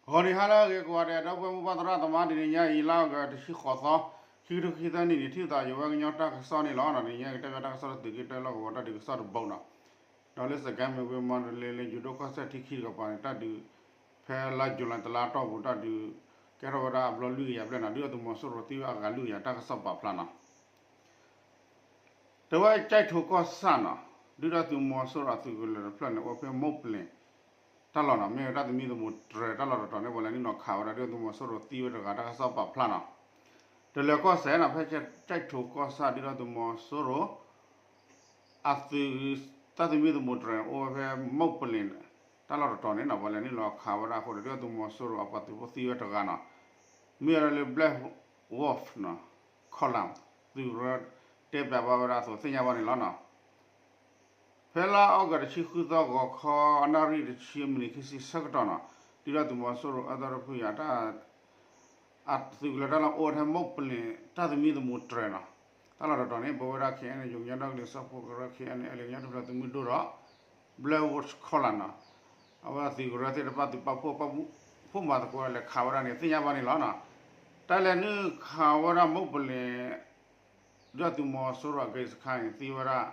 ဂီၤနံၤဟါလၢအဂ့ၤကိးဂၤဒဲး ဒီပုၢ်ဝဲၢ်မုၢ်ဘၣ်သရၣ်သမါ တနံၤညါအံၤ လါအီကူး တဆံဃိးသီ ခံကထိခံဆံသၢနံၣ်န့ၣ် ထံၣ်သးယဝဲကညီတၢ်ကစီၣ်န့ၣ်လီၤ. တနံၤညါကတဲဘၣ်တၢ်ကစီၣ်လၢသုးက့တၢလီၢ်ကဝီၤ တၢ်ဒုးကစီၣ်တဘိနီၤ. ဒီးလၢစကဲမ့ၢ်ဝ့မီတလ့လၢယိၤဒိၣ်ကီၢ်စဲၣ်ထံခံတကပၤန့ၣ် တၢ်ဒုး ဖဲလါယူၤလံတလါတီၢ်ပူၤ တၢ်ဒုးကဲထီၣ်ဝဲဒၣ်အဘျီလွံၢ်ကယၤဘျဲၣ်နီၤ ဒုၣ်ဒါသုးမီၤစိရိၤသံဝဲအဂၤလွံၢ်ကယၤ တၢ်ကစီၣ်ပာ်ဖျါနီၤ. တဲဝဲကၠဲးထိးကီၢ်ဆၣ်နီၤ ဒုၣ်ဒါသုးမီၤစိရိၤအသုးကလၢၤတဖျၢၣ်န့ၣ် အိၣ်ဖဲမုၢ်ပလ့ၤ တၢ်လီၢ်နီၤ မ့ၢ်ဝဲတၢ်သမံသမိးတြဲၤတၢ်လီၢ်တတီၤန့ၣ် ပှၤလဲၤနုာ်လီၤခးဝဲဒၣ်ဒုၣ်ဒါသုးမီၤစိရိၤသံဝဲတဂၤ တၢ်ကစီၣ်ပာ်ဖျါနီၤ. တလၢၤကီၢ်စဲၣ်နီၤ ဖဲကၠဲးထိးကီၢ်ဆၣ် ဒုၣ်ဒါသုးမီၤစိရိၤ အသုး တၢ်သမံသမိးတြဲၤန့ၣ် အိၣ်ဝဲဖဲမုၢ်ပလ့ၤ တၢ်လီၢ်တတီၤန့ၣ်နီၤ ပှၤလဲၤနုာ်လီၤခးဝဲဒၣ်အဃိဒီး ဒုၣ်ဒါသုးမီၤစိရိၤအပှၤသုးဖိသံဝဲတဂၤနီၤ မ့ၢ်ဝဲဒၣ်လၢ Black Wolf နီၤ Column သုးကရၢတဲပျးဘၣ်ဝဲဒၣ်အသိးသ့ၣ်ညါဘၣ်န့ၣ်လီၤနီၤ. ဖဲလါအီကူးတဆံဃုသီ ဂီၤခီအနၣ်ရံၣ်တဆံမံးနံးခံဆံဆၢကတီၢ်နီၤ ဒုၣ်ဒါသုးမီၤစိရိၤအၢသီတဖုယၤ တၢ် အသုးကလၢၤတၢ်လီၢ်အိၣ်ဝဲထဲမုၢ်ပလ့ၤ တၢ်သမံသမိးတြဲၤနီၤ တၢ်လီၢ်တတီၤန့ၣ် ပဝဲဒၣ် ခ့ၣ်အဲၣ်ယူၣ်ကညီဒီကလုာ်စၢဖှိၣ်ကရၢ ခ့ၣ်အဲၣ်အဲၣ် ကညီတဖျၢၣ်သုးမုၢ်ဒိၣ်ဒီး Black Wolf Column နီၤ အဝဲသုးကရၢသ့ၣ်တဖၣ်သုးပာ်ဖှိၣ်ဖိမၤသကိးလဲၤခးဝဲဒၣ်န့ၣ် သ့ၣ်ညါဘၣ်န့ၣ်လီၤနီၤ. တၢ်လဲၤနုာ်ခးဝဲဒၣ်မုၢ်ပလ့ၤ ဒုၣ်ဒါသုးမီၤစိရိၤအက့စခါန့ၣ် သံဝဲဒၣ်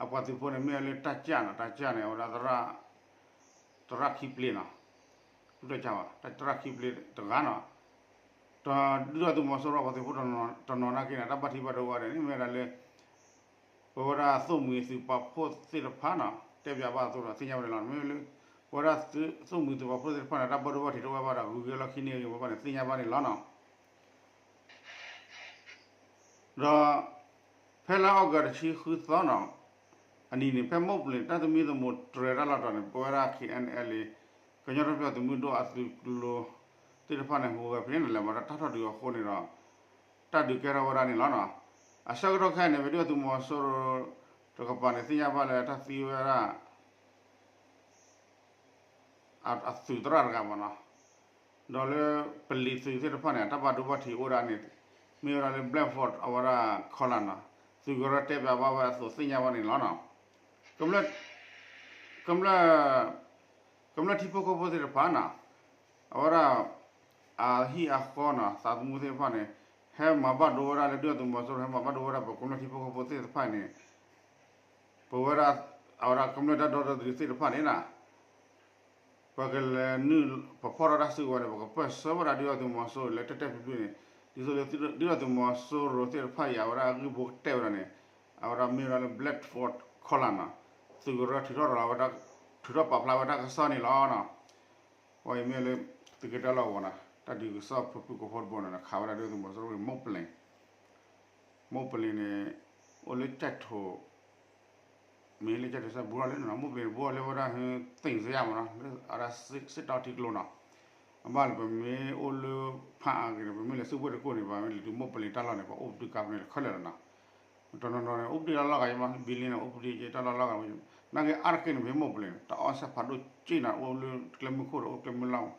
အပှၤသုးဖိန့ၣ် မ့ၢ်ဝဲလၢတၢ်ကၠၢ်နီၤ တၢ်ကၠၢ်န့ၣ် အဝဲဒၣ် သရၣ်ခံပျ့နီၤ ဒုၣ်ဒါကၠၢ်ဘၣ် တၢ်သရၣ်ခံပျ့တဂၤနီၤ ဒုၣ်ဒါသုးမီၤစိရိၤပှၤသုးဖိတနီၤနီၤက့န့ၣ် တၢ်ဘၣ်ထံးဘၣ်ဒိဘၣ်ဒဲးန့ၣ် မ့ၢ်ဝဲဒၣ်လၢ ပဝဲဒၣ်သိၣ်မှံၤသုးပာ်ဖှိၣ်သ့ၣ်တဖၣ်နီၤ တဲပျးဘၣ်အသိးဒီးသ့ၣ်ညါဘၣ်န့ၣ်လီၤ. မ့ၢ်လၢ ပဝဲဒၣ်သိၣ်မှံၤသုးပာ်ဖှိၣ်သ့ၣ်တဖၣ်န့ၣ် တၢ်ဘၣ်ဒိဘၣ်ထံးတအိၣ်ဝဲဘၣ်ဒီး ဂုၤက့ၤလီၢ်ခံန့ၢ်ဂ့ၤဝဲဘၣ်န့ၣ် သ့ၣ်ညါဘၣ်န့ၣ်လီၤနီၤ. ဒီး ဖဲလါအီကူးတဆံဃုသီနီၤ အနံၤန့ၣ် ဖဲမုၢ်ပလ့ၤတၢ်သမံသမိးတြဲၤတၢ်လီၢ်တတီၤန့ၣ် ပဝဲဒၣ် ခ့ၣ်အဲၣ်အဲၣ် ကညီတဖျၢၣ်သုးမုၢ်ဒိၣ်အသုးကျိၤသ့ၣ်တဖၣ်န့ၣ် ဟူးဂဲၤဖဲန့ၣ် လဲၤမၤတၢ်ထီၣ်ဒုးအဃိန့ၣ်ဒီး တၢ်ဒုးကဲထီၣ်ဝဲဒၣ်န့ၣ်လီၤနီၤ. အဆၢကတီၢ်ခဲအံၤန့ၣ် ပဒုၣ်ဒါသုးမီၤစိရိၤတကပၤန့ၣ် သ့ၣ်ညါဘၣ်လၢတၢ်သံဝဲဒၣ် အသုးသရၣ်တဂၤမ့ၢ်နီၤ, ဒီးလၢပလံၤသုးသ့ၣ်တဖၣ်န့ၣ် အတၢ်ဘၣ်ဒိဘၣ်ထံးအိၣ်ဒၣ်န့ၣ် မ့ၢ်ဝဲဒၣ်လၢ Black Wolf အဝဲဒၣ် Column နီၤ, သုးကရၢတဲပျးဘၣ်ဝဲအသိးသ့ၣ်ညါဘၣ်န့ၣ်လီၤနီၤ. ကမျၢၢ် ကမျၢၢ် ကမျၢၢ်ထံဖိကီၢ်ဖိသ့ၣ်တဖၣ်နီၤ, အဝဲဒၣ် အဟံၣ်အဃီနီၤ သးသမူသ့ၣ်တဖၣ်န့ၣ် ဟဲမၤဘၣ်ဒိဝဲဒၣ်လၢဒုၣ်ဒါသုးမီၤစိရိၤ ဟဲမၤဘၣ်ဒိဝဲဒၣ်ပကမျၢၢ်ထံဖိကီၢ်ဖိသ့ၣ်တဖၣ်န့ၣ် ပဝဲဒၣ် အဝဲဒၣ်ကမျၢၢ်တၢ်ဒီသဒၢသ့ၣ်တဖၣ်န့ၣ်နီၤ ပကလဲၤနုာ် ပဖီၣ်ထီၣ်တၢ်စုကဝဲၤန့ၣ် ပကပၢၢ်ဆၢဝဲဒၣ်ဒုၣ်ဒါသုးမီၤစိရိၤလၢတဲတဲဖျုးဖျုးန့ၣ် ဒ်သိးလၢဒုၣ်ဒါသုးမီၤစိရိၤသ့ၣ်တဖၣ်အံၤ အဝဲဒၣ်အဂံၢ်ဘိကတၢၢ်ဝဲဒၣ်န့ၣ် အဝဲဒၣ်မ့ၢ်ဝဲဒၣ်လၢ Black Wolf Column နီၤ, သုးကရၢထုးထီၣ်ရၤလီၤဝဲဒၣ် ထုးထီၣ်ပာ်ဖျါဝဲတၢ်ကစီၣ်န့ၣ်လီၤနီၤ. အဝဲအံၤမ့ၢ်လၢ သုးက့တၢ်လီၢ်ကဝီၤနီၤ တၢ်ဒုးကစီၣ်ဖုၣ်ဖုၣ်ကိာ်ဖိတဘိန့ၣ် ခးဝဲဒၣ်ဒုၣ်ဒါသုးမီၤစိရိၤ မုၢ်ပလ့ၤ မုၢ်ပလ့ၤန့ၣ် အိၣ်လၢကၠဲးထိး မ့ၢ်လၢကၠဲးထိးစဲဘူးထီၣ်လၢနီၤ မုၢ်ပလ့ၤန့ၣ် ဘူးထီၣ်လၢဝဲဒၣ်ဟဲသ့ၣ်စယါမ့ၢ်နီၤ လၢအဝဲဒၣ်စ့ၣ်တီထံကျိနီၤ, အဘၣ်လၢပမ့ၢ်အိၣ်လၢဖးအါဂ့ၤန့ၣ် ပမ့ၢ်လဲၤဆူဝ့ၢ်တကိၣ်န့ၣ် ပမ့ၢ်လဲၤတုၤမုၢ်ပလ့ၤတၢ်လီၢ်န့ၣ် ပှၤအိၣ်ပတုာ်ကါဖဲန့ၣ်တခဲလၢာ်လီၤနီၤ. တနီၤနီၤန့ၣ် အိၣ်ပတုာ်တၢ်လီၢ်ဂၤအံၤမး ဘံလ့န့ၣ် အိၣ်ပတုာ်က့တၢ်လီၢ်လီၢ်ဂၤ နာ်က့အါတက့ၢ်န့ၣ် မ့ၢ်မုၢ်ပလ့ၤန့ၣ် တၢ်အီၣ်ဆၣ်ဖးဒိၣ်က့နီၤ အိၣ်လၢကျဲမုၢ်ခိၣ်ဒီးအိၣ်ကျဲမုၢ်လီၢ်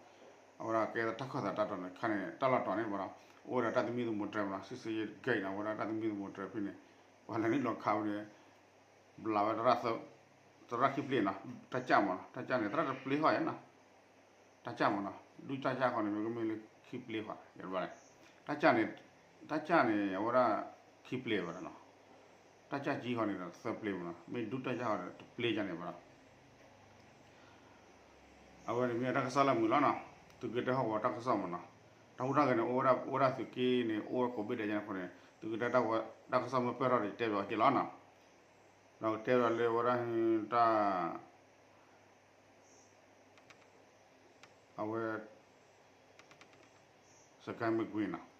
အဝဲဒၣ်ကဲတၢ်ခၢၣ်သးတၢ်တီၤန့ၣ် ခါန့ၣ် တၢ်လီၢ်တီၤန့ၣ်ဘၣ်ဒီး အိၣ်ဝဲဒၣ်တၢ်သမံသမိးတြဲၤမး စံးစ့ဂ့ၤနီၤ အဝဲဒၣ်တၢ်သမံသမိးတြဲၤဖဲန့ၣ် ပှၤလဲၤနုာ်လီၤခးဝဲန့ၣ် ဘျးဝဲသရၣ် သရၣ်ခံပျ့နီၤ တၢ်ကၠၢ်မး တၢ်ကၠၢ်န့ၣ် သရၣ်တပျ့ဃီယဲနီၤ တၢ်ကၠၢ်မးနီၤ ဒုၣ်တၢ်ကၠၢ်ဃီန့ၣ် မ့ၢ်ကမ့ၢ်လၢခံပျ့ဃီ တၢ်ကၠၢ်န့ၣ် တၢ်ကၠၢ်န့ၣ် အဝဲဒၣ်ခံပျ့ဝဲဒၣ်နီၤ တၢ်ကၠၢ်ကံဃီန့ၣ်ဒီးသၢပျ့မးနီၤ မ့ၢ်ဒုၣ်တၢ်ကၠၢ်ဃီဒီးတပျ့ကၠၢ်န့ၣ်ဘၣ်နီၤ အဝဲန့ၣ်မ့ၢ်တၢ်ကစီၣ်လၢမုာ်လီၤနီၤ သုးက့တၢဟီၣ်ကဝီၤတၢ်ကစီၣ်မးနီၤ တၢ်ဟူးတၢ်ဂဲၤန့ၣ် အိၣ်ဝဲဒၣ် အိၣ်ဝဲဒၣ်သုးက့န့ၣ် အိၣ်ဝဲကိးဘ့ၣ်ဒဲးညါအဃိန့ၣ် သုးက့တၢ်တၢ်ကစီၣ်မ့ၢ်ပၢၢ်ထီၣ်ဒီးတဲဘၣ်အီၤက့လီၤနီၤ ဒီးကတဲဘၣ်လၢဝဲဒၣ် တၢ် အဝဲ စကဲမကွ့ၤနီၤ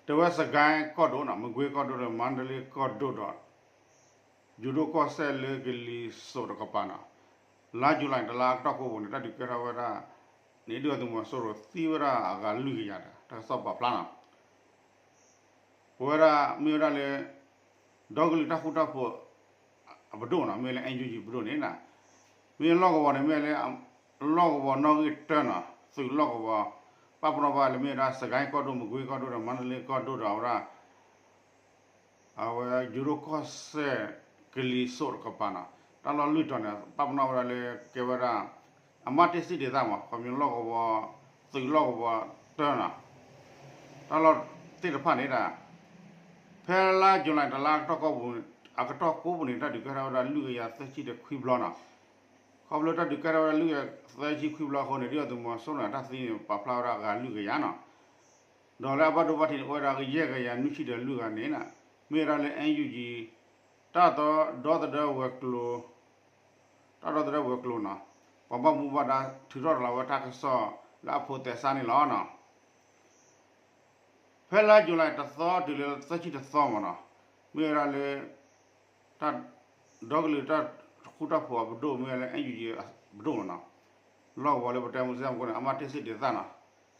တဲဝဲစကဲကီၢ်ဒိၣ်နီၤ မကွ့ၤကီၢ်ဒိၣ်ဒီး မါတလ့ကီၢ်ဒိၣ်ဒီး ယူၤဒိၣ်ကီၢ်စဲၣ်လၢကလံၤစိးတကပၤနီၤ လါယူၤလံတလါအကတီၢ်ကိးပူၤန့ၣ် တၢ်ဒုးကဲထီၣ်ဝဲဒၣ်န့ၣ် ဒုၣ်ဒါသုးမီၤစိရိၤသံဝဲဒၣ်အဂၤလွံၢ်ကယၤဒီး တၢ်ကစီၣ်ပာ်ဖျါနီၤ ပဝဲဒၣ်မ့ၢ်ဝဲဒၣ်လၢ ဒီကလုာ်တၢ်ဃူတၢ်ဖိး အပဒိၣ်နီၤ မ့ၢ်လၢ NUG ပဒိၣ်န့ၣ်နီၤ မ့ၢ်လီၢ်ကဝီၤန့ၣ် မ့ၢ်လၢ လီၢ်ကဝီၤနီၣ်ဂံၢ်တၢနီၤ သုးလီၢ်ကဝီၤ ပာ်ပနီၣ်ဘၣ်လၢမ့ၢ်ဝဲဒၣ် စကဲကီၢ်ဒိၣ် မကွ့ၤကီၢ်ဒိၣ်ဒီး မါတလ့ကီၢ်ဒိၣ်ဒီး အဝဲဒၣ် အဝဲယူၤဒိၣ်ကီၢ်စဲၣ် ကလံၤစိးတကပၤနီၤ တၢ်လီၢ်လွံၢ်တီၤန့ၣ် ပာ်ပနီၣ်ဝဲဒၣ်လၢကဲဝဲဒၣ် အမၤတ့ၢ်စံၣ်ဒ့ၣ်သၣ်မး ခီပညီလီၢ်ကဝီၤ သုးလီၢ်ကဝီၤတၢၢ်နီၤ, တၢ်လီၢ်သ့ၣ်တဖၣ်န့ၣ်ဒၣ် ဖဲလါယူၤလံ တလါကတီၢ်ကိးပူၤ အကတီၢ်ကိးပူၤန့ၣ် တၢ်ဒုးကဲထီၣ်ဝဲဒၣ်လွံၢ်ကယၤသၢဆံဒီးခွံဘျီနီၤ. ခီဖျိတၢ်ဒုးကဲထီၣ်ဝဲဒၣ်လွံၢ်ကယၤသၢဆံခွံဘျီအဃိန့ၣ် ဒုၣ်ဒါသုးမီၤစိရိၤန့ၣ် တၢ်သံန့ၣ် ပာ်ဖျါဝဲဒၣ်အဂၤလွံၢ်ကယၤနီၤ. ဒီးလၢအဘၣ်ဒိဘၣ်ထံးန့ၣ် အိၣ်ဝဲဒၣ်ယဲၢ်ကယၤနွံဆံဒီးလွံၢ်ဂၤန့ၣ် မ့ၢ်ဝဲဒၣ်လၢ NUG တၢ်ဒီသဒၢဝဲၤကျိၤ တၢ်ဒီသဒၢဝဲၤကျိၤနီၤ, ပှၤဘၣ်မူဘၣ်ဒါထုးထီၣ်တလးဝဲတၢ်ကစီၣ်လၢအဖိးသဲးစးန့ၣ်လီၤနီၤ. ဖဲလါယူၤလံတသီတုၤလၢသၢဆံတသီမးနီၤ, မ့ၢ်ဝဲဒၣ်လၢ တၢ်ဒီကလုာ်တၢ်ဃူတၢ်ဖိးအပဒိၣ် မ့ၢ်ဝဲလၢ NUG ပဒိၣ်မးနီၤ, လီၢ်ကဝီၤလၢပတဲမုၢ်စ့ၢ်မုၢ်ကိန့ၣ် အမၤတ့ၢ်စံၣ်ဒ့ၣ်သၣ်နီၤ,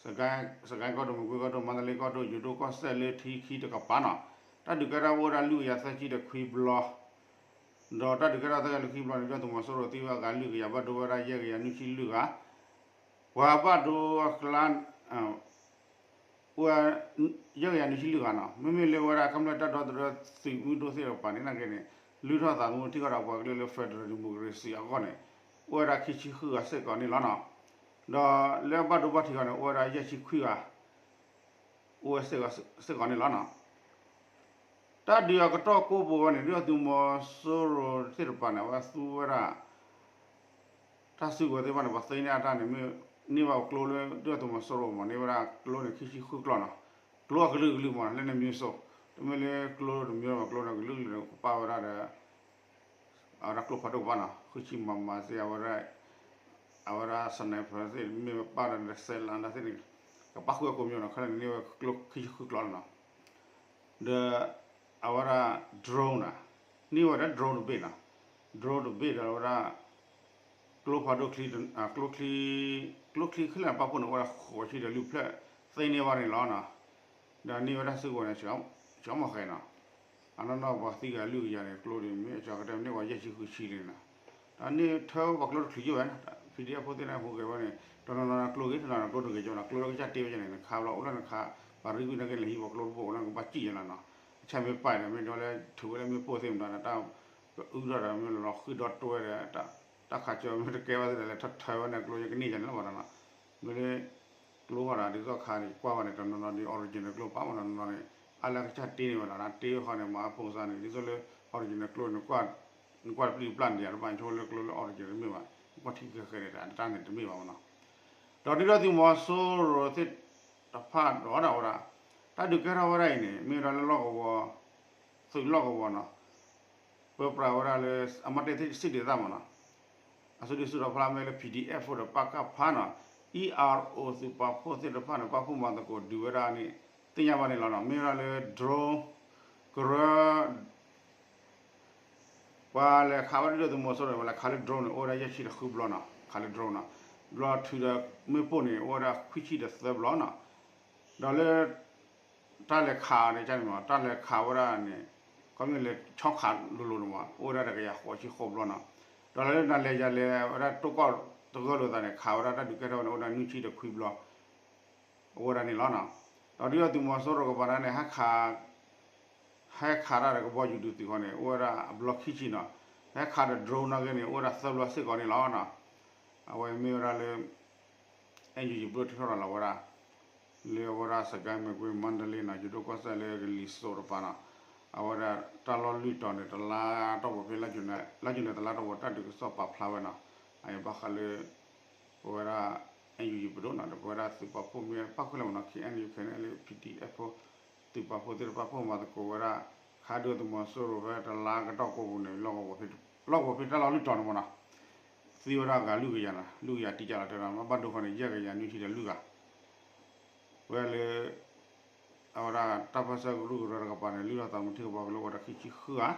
စကဲကီၢ်ဒိၣ် မကွ့ကီၢ်ဒိၣ် မါတလ့ကီၢ်ဒိၣ် ယိၤဒိၣ်ကီၢ်စဲၣ်လၢထံခံတကပၤနီၤ, တၢ်ဒုးကဲထီၣ်အိၣ်ဝဲဒၣ်လွံၢ်ကယၤသၢဆံဒီးခွံဘျီ ဒီးတၢ်ဒုးကဲထီၣ်သၢကယၤလွံၢ်ဆံဘျီန့ၣ် ဒုၣ်ဒါသုးမီၤစိရိၤသံဝဲအဂၤလွံၢ်ကယၤ ဘၣ်ဒိဝဲဒၣ်ယဲၢ်ကယၤနွံဆံလွံၢ်ဂၤ, ပှၤဘၣ်ဒိအကျါ အိၣ်ဝဲ ယဲၢ်ကယၤနွံဆံလွံၢ်ဂၤနီၤ, မ့မ့ၢ်လၢဝဲဒၣ် ခီဖျိတၢ်ဒီသဒၢသုးမုၢ်ဒိၣ်သ့ၣ်တဖၣ်န့ၣ် နာ်က့န့ၣ် လုၢ်ထီၣ်သးသမူထံကီၢ်ဒီးပှၤကလုာ်လၢ federal democracy အဂီၢ်န့ၣ် အိၣ်ဝဲဒၣ်ခံဆံဃုဂၤစ့ၢ်ကီးန့ၣ်လီၤနီၤ, ဒီးလၢအဘၣ်ဒိဘၣ်ထံးဂီၤန့ၣ် အိၣ်ဝဲဒၣ်ယဲၢ်ဆံခွံဂၤ အိၣ်ဝဲစ့ၢ်ကီးန့ၣ်လီၤနီၤ. တၢ်ဒုးအကတီၢ်ကိးပူၤဝဲန့ၣ် ဒုၣ်ဒါသုးမီၤစိရိၤသ့ၣ်တဖၣ်န့ၣ် အဝဲသူဝဲဒၣ် တၢ်စုကဝဲၤသ့ၣ်တဖၣ်န့ၣ် ပှၤသ့န့ၢ်အတၢ်န့ၣ် မ့ၢ်န့ၢ်ဘၣ်ကျိလၢဒုၣ်ဒါသုးမီၤစိရိၤမး န့ၢ်ဝဲဒၣ်ကျိန့ၣ် ခံဆံဃုကျိနီၤ, ကျိအကလုာ်ကလုာ်မး လၢန့ၣ်မံၤစိၤ, တမ့ၢ်လၢကျိတမံၤဘၣ် ကျိန့ၣ်ကလုာ်ကလုာ်န့ၣ် ကပာ်ဝဲဒၣ်ဒီး အဝဲဒၣ်ကျိဖးဒိၣ်ကပၤနီၤ ဃုဆံ မမ သ့ၣ် အဝဲဒၣ် အဝဲဒၣ် sniper သ့ၣ် မ့ၢ်ပာ်ဒီး စဲးလးဒါသ့ၣ်န့ၣ် ကပာ်ဃုာ်အကိးမံၤနီၤ ခဲလၢာ်န့ၣ်န့ၢ်ဝဲကျိခံဆံဃုကျိလီၤနီၤ. ဒီး အဝဲဒၣ် drone နီၤ, န့ၢ်ဝဲဒၣ် drone တဘ့ၣ်နီၤ, drone တဘ့ၣ်ဒီးအဝဲဒၣ် ကျိဖးဒိၣ်ချံ ကျိချံ ကျိချံခဲလၢာ်ပာ်ဖှိၣ်န့ၣ် အိၣ်ဝဲဒၣ်ဃိးဆံဒီးလွံၢ်ဖျၢၣ်သ့န့ၢ်ဘၣ်န့ၣ်လီၤနီၤ. ဒီးန့ၢ်ဝဲဒၣ်စုကဝဲၤန့ၣ် ဆၢမီၢ်ဃဲနီၤ, အနီၢ်နီၢ်ပှၤသံဂၤလွံၢ်ကယၤန့ၣ် ကျိန့ၣ် မ့ၢ်အကီကတၢၢ်န့ၢ်ဝဲယဲၢ်ဆံဃုဆံလံနီၤ. ဒီးန့ၢ်ထၢပှၤကျိတချုးယိာ်ဝဲ, PDF ဖိသ့ၣ်န့ၣ် ဟူးဂဲၤဝဲန့ၣ် တနီၤနီၤကျိဂ့ၤ တနီၤနီၤကျိတဂ့ၤကီနီၤ, ကျိလၢကစၢ်တ့ဝဲန့ၣ် နခးဘျီအိၣ်လၢနခး ပှၤရံကွံနာ်က့လဲၤဟံးပှၤကျိတဘိအိၣ်လၢနကဘၣ်စံၣ်ယဲနီၤနီၤ. အဆၢမ့ၢ်ပာ်ဒီး မ့ၢ်ဒီးလၢထုးဝဲလၢမ့ၣ်ပိၢ်သ့ၣ်မတၤဒီး တၢ်ကအုဒီးဒီးမ့ၢ်လီၤဃုဒီတွဲဒီး တၢ်ခးကၢမ့ၢ်တကဲဘၣ်သ့ၣ်ဒီး လဲၤထၢထၢဝဲန့ၣ်ကျိယကန့ၢ်ယၤန့ၣ်လီၤဘၣ်နီၤ. မ့ၢ်လၢ ကျိဝဲဒၣ် ဒ်သိးခါန့ၣ် ကွၢ်ဝဲန့ၣ် တနီၤနီၤဒ် original ကျိပာ်မနီၤနီၤန့ၣ် အါလၢကစၢ်တ့န့ၢ်ဝဲဒၣ် တ့ဃီန့ၣ် မၤအဖိကစၢ်န့ၣ် ဒ်သိးလၢ original ကျိန့ၣ် နကွၢ်တပျံၤတပျၢ်န့ၣ် ယတဘၣ်ဆိလၢကျိလၢ original တမ့ၢ်ဘၣ်, ကွၢ်ထံဃဲဃဲန့ၣ် တၢ်န့ၣ်တမ့ၢ်ဘၣ်မနီၤ. ဒီးဒ်သိးသုးမီၤစိရိၤသ့ၣ်တဖၣ်ဒီးဒၣ်ဝဲဒၣ် တၢ်ဒုးကဲထီၣ်ဝဲဒၣ်အံၤန့ၣ် မ့ၢ်ဝဲဒၣ်လၢလီၢ်ကဝီၤ သုးလီၢ်ကဝီၤနီၤ ပၢပြးဝဲဒၣ်လၢ အမၤတ့ၢ်စံၣ်ဒ့ၣ်သၣ်မနီၤ, အစုဒုးစုဒီးဖျါမ့ၢ်လၢ PDF ဖိဒီး ပကဖ နီၤ, ERO သုးပာ်ဖှိၣ်သ့ၣ်တဖၣ်န့ၣ် ပာ်ဖှိၣ်မၤသကိးဒုးဝဲဒၣ်န့ၣ် သ့ၣ်ညါဘၣ်န့ၣ်လီၤနီၤ. မ့ၢ်ဝဲဒၣ်လၢ drone ကရၢ ပှၤလဲၤခးဝဲဒၣ်ဒုၣ်ဒါသုးမီၤစိရိၤန့ၣ် ပှၤလဲၤခးလၢ drone န့ၣ် အိၣ်ဝဲဒၣ်ယဲၢ်ဆံဒီးဃုဘျီနီၤ, ခးလၢ drone နီၤ, ဘျီထုးဒီးမ့ၣ်ပိၢ်န့ၣ် အိၣ်ဝဲဒၣ်ခွံဆံဒီးသၢဘျီနီၤ, ဒီးလၢ တၢ်လဲၤခးန့ၣ်န့ၣ်မး တၢ်လဲၤခးဝဲဒၣ်န့ၣ် ခီမ့ၢ်လဲၤဆီခးလိၤလိၤန့ၣ်မး အိၣ်ဝဲဒၣ်တကယၤဃိးဆံဃိးဘျီနီၤ, ဒီးလၢနလဲၤယၤလဲၤဝဲဒၣ်တိၢ်ကီၢ်တဂၢၢ်လိာ်သးန့ၣ် ခးဝဲဒၣ်တၢ်ဒုးကဲထီၣ်ဝဲန့ၣ် အိၣ်ဝဲဒၣ်နွံဆံဒီးခွံဘျီ အိၣ်ဝဲဒၣ်န့ၣ်လီၤနီၤ. ဒီးဒုၣ်ဒါသုးမီၤစိရိၤကပၤန့ၣ် ဟဲခး ဟဲခးတၢ်ဒီးကဘီယူၤဒုးသုးဃီန့ၣ် အိၣ်ဝဲဒၣ်အဘျီခံဆံနီၤ, ဟဲခးဒီး drone နာ်က့န့ၣ် အိၣ်ဝဲဒၣ်သၢဘျီစ့ၢ်ကီးန့ၣ်လီၤနီၤ. အဝဲမ့ၢ်ဝဲဒၣ်လၢ NUG ပဒိၣ်ထုးထီၣ်ရၤလီၤဝဲဒၣ် လၢအဝဲဒၣ်စကဲမကွ့ မါတလ့နီၤ ယိၤဒိၣ်ကီၢ်စဲၣ်လၢကလံၤစိးတပၤနီၤ, အဝဲဒၣ်တၢ်လီၢ်လွံၢ်တီၤန့ၣ် တလါတီၢ်ပူၤဖဲ လါယူၤန့ၣ်တလါတီၢ်ပူၤတၢ်ဒုးကစီၣ်ပာ်ဖျါဝဲနီၤ, အဘၣ်ဃးလၢ ပဝဲဒၣ် NUG ပဒိၣ်နီၤ ဒီးပဝဲဒၣ်သုးပာ်ဖှိၣ်မ့ၢ်ပာ်ဃုာ်လၢမနီၤ KNU KNLA PDF ဖိ သုးပာ်ဖှိၣ်သ့ၣ်တဖၣ်ဖှိၣ်မၤသကိးဝဲဒၣ် ခးဒုၣ်ဒါသုးမီၤစိရိၤဖဲတလါကတီၢ်ကိးပူၤန့ၣ် လီၢ်ကဝီၤဖဲတၢ်လီၢ်လွံၢ်တီၤန့ၣ်မနီၤ, သံဝဲဒၣ်ဂၤလွံၢ်ကယၤနီၤ လွံၢ်ကယၤတံၢ်ကၢ်လီၤတဲဒၣ် ဘၣ်ဒိဃီန့ၣ် ယဲၢ်ကယၤနွံဆံဒီးလွံၢ်ဂၤ ဝဲလၢ အဝဲဒၣ်တၢ်ပၢၢ်ဆၢကရူၢ်ကရၢတကပၤန့ၣ် လုၢ်ထီၣ်သးမူထံကပၤကလၢအိၣ်ဝဲဒၣ်ခံဆံဃုဂၤ,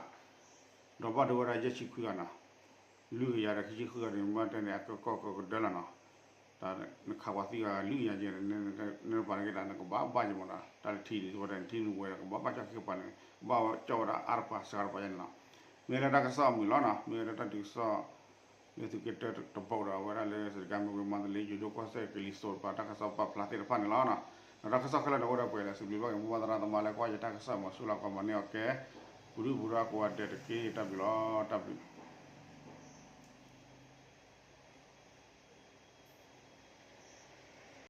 ဒီးဘၣ်ဒိဝဲဒၣ်ယဲၢ်ဆံခွံဂၤနီၤ, လွံၢ်ကယၤဒီးခံဆံဃုဂၤန့ၣ် မ့ၢ်တဲန့ၣ် အကကီၢ်ကကဒၢလီၤနီၤ, တၢ်နခးပှၤသံဂၤလွံၢ်ကယၤက့ၤန့ၣ် နပာ်န့ၣ်က့ၤတၢ် နကဘၣ်ဘၣ်က့ၤမနီၤ တၢ်လၢထံဒ်သိးဝဲဒၣ်န့ၣ် ထံနဝဲဒီးကဘၣ်ဘၣ်ကၠီၣ်ခံကပၤန့ၣ် ကဘၣ်ကၠီၣ်ဝဲဒၣ်အါတပၤစှၤတပၤယဲန့ၣ်လီၤ. မ့ၢ်လၢတၢ်ကစီၣ်အမုာ်လီၤနီၤ မ့ၢ်လၢတၢ်ဒုးကစီၣ် လၢသုးက့တၢတဘိဒီး အဝဲဒၣ်လၢစကဲမကွ့ မါတလ့ ယိၤဒိၣ်ကီၢ်စဲၣ် ကလံၤစိးတပၤ တၢ်ကစီၣ်ပာ်ဖျါသ့ၣ်တဖၣ်န့ၣ်လီၤ. ဒီးတၢ်ကစီၣ်ခဲလၢာ်န့ၣ် အိၣ်ဝဲဒၣ်ပှဲၤလၢ စံးဘျုးဘၣ်က့ၤ မိၢ်ပၢ်သရၣ်သမါလၢကွၢ်ယတၢ်ကစီၣ်မၤဆူၣ်လၢကီၢ်မၤန့ၢ်အီၤကဲ ပူၤဒုၣ်ပူၤဒါကိးဂၤဒဲးတက့ၢ် တၢ်ဘျုးလီၤ တၢ်ဘျုး